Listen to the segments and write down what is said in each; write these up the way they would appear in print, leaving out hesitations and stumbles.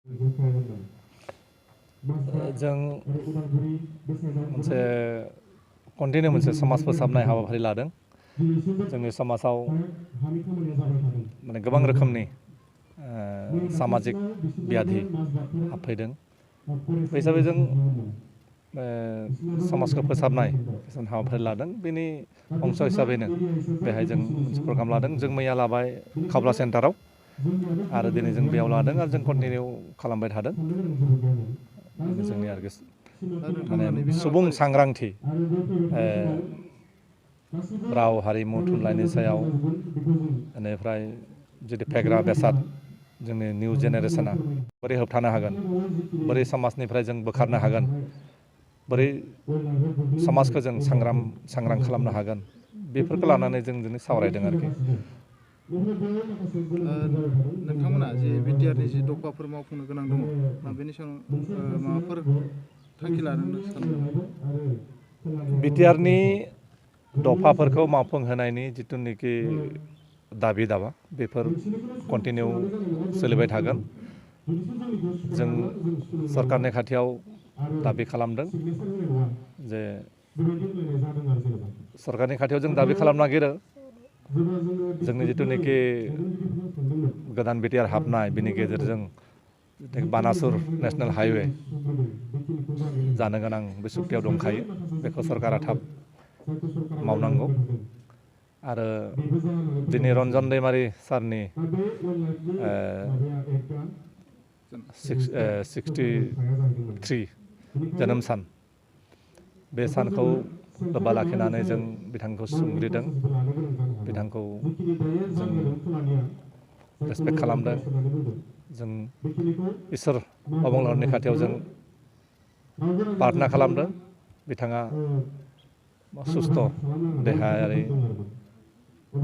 जों मोनसे कन्टिनिउ मोनसे समाज फोसाबनाय हाबाफारि लादों। जोंनि समाजाव माने गोबां रोखोमनि सामाजिक ब्याधि हाबफैदों। बे हिसाबै जों समाजखौ फोसाबनाय हाबाफारि लादों। बेनि अंश हिसाबैनो बेहाय जों मोनसे प्रग्राम लादों। जों मैया लाबाय खावब्ला सेन्टाराव आरो दिनै जों बेयाव लादों आरो जों कन्टिनिउ खालामबाय थादों। जोंनि आरो माने सुबुं सांग्रांथि राव हारिमु थुनलाइनि सायाव बेनिफ्राय जुदि फेग्रा बेसाद जोंनि निउ जेनेरेसना बोरै होबथानो हागोन, बोरै समाजनिफ्राय जों बोखारनो हागोन, बोरै समाजखौ जों सांग्रां खालामनो हागोन, बेफोरखौ लानानै जों दिनै सावरायदों आरोखि। नोंथांमोना जे बिटिआरनि जि दफाफोर मावफुंनो गोनां दङ, बेनि सायाव माबाफोर थांखि लानो सानदों? बिटिआरनि दफाफोरखौ मावफुंहोनायनि जिथुनिखि दाबि दावा बेफोर कन्टिनिउ सोलिबाय थागोन। जों सरकारनि खाथियाव दाबि खालामदों जे सरकारनि खाथियाव जों दाबि खालामनो नागिरो जोंनि जिथुनिखि गोदान बिटिआर हाबनाय बिनि गेजेरजों बानासुर नेशनेल हाइवे जानो गोनां बे सुक्तियाव दंखायो। बेखौ सरकारा थाब मावनांगौ। आरो दिनै रन्जन दैमारि सारनि 63 जोनोम सान, बे सानखौ लोब्बा लाखिनानै जों बिथांखौ सुंग्रिदों, बिथांखौ जों रेसपेक्ट खालामदों। जों इसोर अबंलावरिनि खाथियाव जों प्रार्थना खालामदों बिथाङा सुस्थ' देहायारि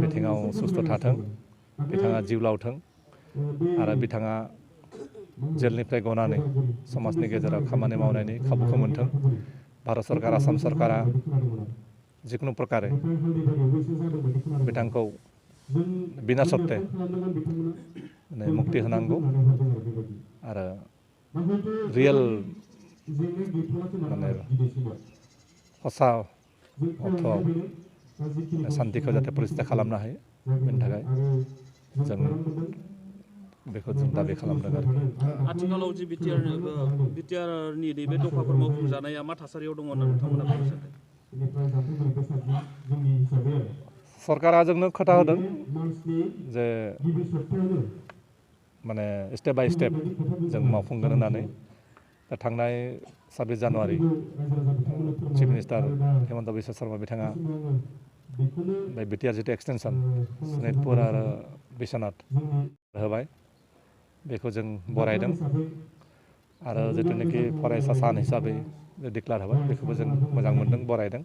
बिथिङाव सुस्थ' थाथों, बिथाङा जिउ लावथों आरो बिथाङा जेलनिफ्राय गनानै समाजनि गेजेराव खामानि मावनायनि खाबुखौ मोन्थों। भारत सरकार, आसाम सरकारा जिखुनु प्रकारे बिथांखौ बिना सत्ते मुक्ति होनांगौ आरो रियेल माने हसा अर्थआव सान्तिखौ जाहाथे प्रतिष्ठा खालामनो हायो, बेनि थाखाय जों बेखौ जों दाबि खालामदों आरो। आथिखालाव जि बिटिआरनि नैबे दफाफोर मावफुंजानाया मा थासारियाव दङ होनना नोंथांमोना बुंनो सानदों? सरकारा जोंनो खोथा होदों जे माने स्टेप बाय स्टेप जों मावफुंगोन होननानै। दा थांनाय 26 जानुवारि चिफ मिनिस्टार हेमन्त बिश्व शर्मा बिथाङा बे बिटिआर जिथु एक्सटेनसन सनितपुर आरो बिश्वनाथ होबाय, बेखौ जों बरायदों। आरो जिथुनिखि फरायसा सान हिसाबै डिक्लार होबाय, बेखौबो जों मोजां मोनदों, बरायदों।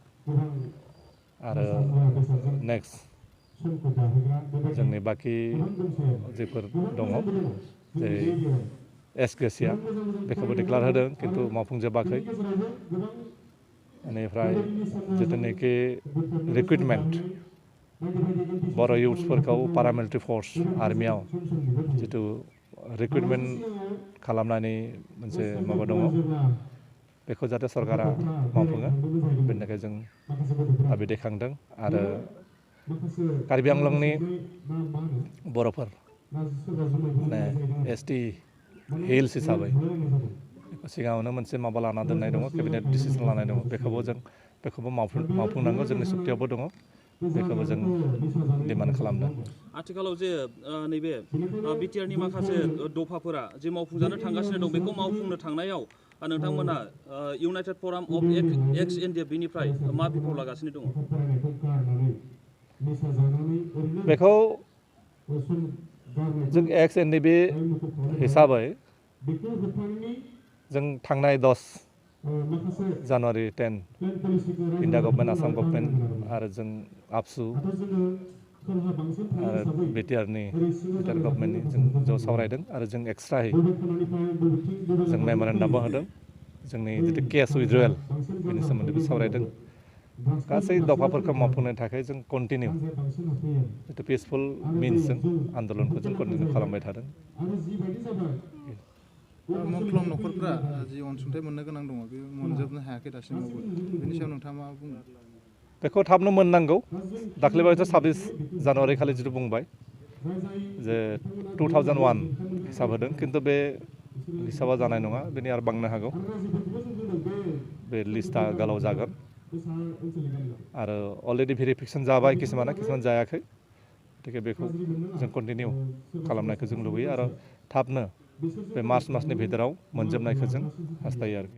आरो नेक्स्ट जोंनि बाखि जिफोर दङ जेरै एसकेसिया बेखौबो डिक्लार होदों खिन्थु मावफुंजोबाखै। बेनिफ्राय जिथुनिखि रिक्रुटमेन्ट बर' इयुथ्सफोरखौ पारामिलिटारि फर्स आर्मियाव जिथु रिक्रुटमेन्ट खालामनायनि मोनसे माबा दङ, बेखौ जाहाथे सरकारा मावफुङो बेनि थाखाय जों दाबि दैखांदों। आरो कार्बि आंलंनि बर'फोर माने एसटि हिल्स हिसाबै सिगाङावनो मोनसे माबा लाना दोननाय दङ, केबिनेट डिसिसन लानाय दङ, बेखौबो मावफुंनांगौ जोंनि सुक्तियावबो दङ, बेखौबो जों डिमान्ड खालामदों। आथिखालाव जे नैबे बिटिआरनि माखासे दफाफोरा जे मावफुंजानो थांगासिनो दं, बेखौ मावफुंनो थांनायाव नोंथांमोना इउनाइटेड फराम अफ एक्स एनडिएफ बिनिफ्राय मा बिफाव लागासिनो दङ? बेखौ जों एक्स एनडिएफ हिसाबै जों थांनाय 10 January 10 India government, Assam government आरो जों आबसु आरो बिटिआरनि गभर्नमेन्टनि जों ज' सावरायदों। आरो जों एक्सट्रायै जों मेम'रेन्डामबो होदों, जोंनि जितु केस उइथड्रयेल बेनि सोमोन्दैबो सावरायदों। गासै दफाफोरखौ मावफुंनो थाखाय जों कन्टिनिउ जितु पिसफुल मिन्सजों आन्दलनखौ जों कन्टिनिउ खालामबाय थादों। मुंख्लं न'खरफ्रा जि अनसुंथाइ मोननो गोनां दङ बे मोनजोबनो हायाखै दासिमावबो बेनि सायाव नोंथाङा मा बुङो? बेखौ थाबनो मोननांगौ। दाख्लैबावैसो 26 जानुवारि खालि जिथु बुंबाय जे 2001 हिसाब होदों, खिन्थु बे हिसाबा जानाय नङा, बेनि आरो बांनो हागौ। बे लिस्टआ गोलाव जागोन आरो अलरेडि भेरिफिकेसन जाबाय किसुमान जायाखै। गतिके बेखौ जों कन्टिनिउ खालामनायखौ जों लुबैयो आरो थाबनो बे मार्च मासनि भितराव मोनजोबनायखौ जों हास्थायो आरो।